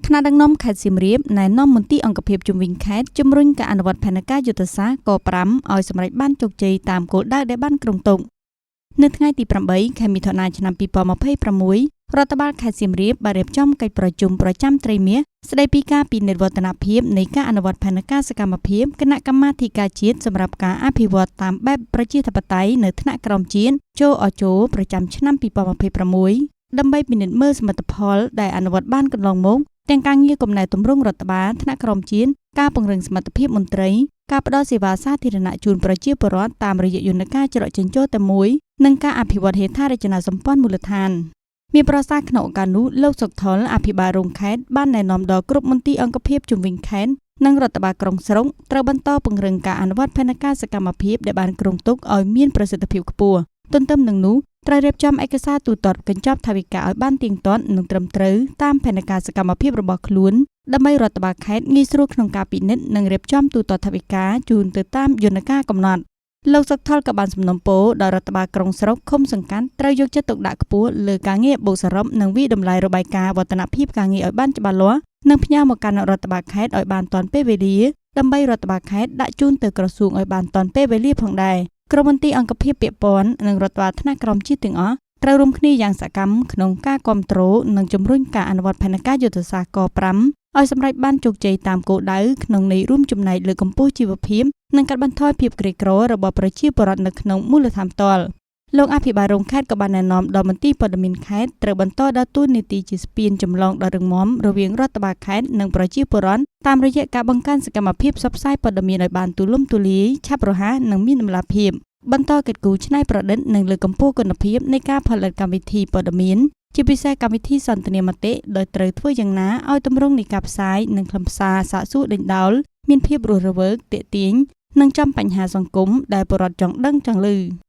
ថ្នាក់ដឹកនាំខេត្តសៀមរាបណែនាំមន្ទីរអង្គភាពជំនាញខេត្តជំរុញការអនុវត្តផែនការយុទ្ធសាស្ត្រក5ឲ្យសម្រេចបានជោគជ័យតាមគោលដៅដែលបានគ្រោងទុកនៅថ្ងៃទី8ខែមិថុនាឆ្នាំ2026រដ្ឋបាលខេត្តសៀមរាបបានរៀបចំកិច្ចប្រជុំប្រចាំត្រីមាសស្ដីពីការពិនិត្យវឌ្ឍនភាពនៃការអនុវត្តផែនការសកម្មភាពគណៈកម្មាធិការជាតិសម្រាប់ការអភិវឌ្ឍតាមបែបប្រជាធិបតេយ្យនៅថ្នាក់ក្រោមជាតិចូលអជោប្រចាំឆ្នាំ2026ដើម្បីពិនិត្យមើលសមិទ្ធផលដែលអនុវត្តបានកន្លងមកទាំងការងារកំណែទម្រង់រដ្ឋបាលថ្នាក់ក្រោមជាតិការពង្រឹងសមត្ថភាពមន្ត្រីការផ្តល់សេវាសាធារណៈជូនប្រជាពលរដ្ឋតាមរយៈយន្តការច្រកចេញចូលតែមួយនិងការអភិវឌ្ឍហេដ្ឋារចនាសម្ព័ន្ធមូលដ្ឋានមានប្រសាសន៍ក្នុងឱកាសនោះលោកសុកថុលអភិបាលរងខេត្តបានណែនាំដល់គ្រប់មន្ទីរអង្គភាពជំនាញខេត្តនិងរដ្ឋបាលក្រុងស្រុកត្រូវបន្តពង្រឹងការអនុវត្តផែនការសកម្មភាពដែលបានគ្រោងទុកឲ្យមានប្រសិទ្ធភាពខ្ពស់ទន្ទឹមនឹងនោះត្រូវរៀបចំឯកសារទូទាត់កញ្ចប់ថវិកាឲ្យបានទៀងទាត់និងត្រឹមត្រូវតាមផែនការសកម្មភាពរបស់ខ្លួនដើម្បីរដ្ឋបាលខេត្តងាយស្រួលក្នុងការពិនិត្យនិងរៀបចំទូទាត់ថវិកាជូនទៅតាមយន្តការកំណត់លោកសុកថុលក៏បានសំណូមពរដល់រដ្ឋបាលក្រុងស្រុកឃុំសង្កាត់ត្រូវយកចិត្តទុកដាក់ខ្ពស់លើការងារបូកសរុបនិងវាយតម្លៃរបាយការណ៍វឌ្ឍនភាពការងារឲ្យបានច្បាស់លាស់និងផ្ញើមកកាន់រដ្ឋបាលខេត្តឲ្យបានទាន់ពេលវេលាដើម្បីរដ្ឋបាលខេត្តដាក់ជូនទៅក្រសួងឲ្យបានទាន់ពេលវេលាផងដែរក្រុមមន្ទីរអង្គភាពពាក់ព័ន្ធនិងរដ្ឋបាលថ្នាក់ក្រោមជាតិទាំងអស់ត្រូវរួមគ្នាយ៉ាងសកម្មក្នុងការគ្រប់គ្រងនិងជំរុញការអនុវត្តផែនការយុទ្ធសាស្ត្រក5ឲ្យសម្រេចបានជោគជ័យតាមគោលដៅក្នុងន័យរួមចំណែកលើកកម្ពស់ជីវភាពនិងកាត់បន្ថយភាពក្រីក្ររបស់ប្រជាពលរដ្ឋនៅក្នុងមូលដ្ឋានផ្ទាល់លោកអភិបាលរងខេត្តក៏បានណែនាំដល់មន្ទីរព័ត៌មានខេត្តត្រូវបន្តដើរតួនាទីជាស្ពានចម្លងដ៏រឹងមាំរវាងរដ្ឋបាលខេត្តនិងប្រជាពលរដ្ឋតាមរយៈការបង្កើនសកម្មភាពផ្សព្វផ្សាយព័ត៌មានឲ្យបានទូលំទូលាយឆាប់រហ័សនិងមានតម្លាភាពបន្តកិច្ចគូច្នៃប្រឌិតនិងលើកកម្ពស់គុណភាពនៃការផលិតកម្មវិធីព័ត៌មានជាពិសេសកម្មវិធីសន្ទនាមតិដោយត្រូវធ្វើយ៉ាងណាឲ្យទម្រង់នៃការផ្សាយនិងខ្លឹមសារសាកសួរដេញដោលមានភាពរស់រវើកទាក់ទាញនិងចំបញ្ហាសង្គមដែលពលរដ្ឋចង់ដឹងចង់ឮ។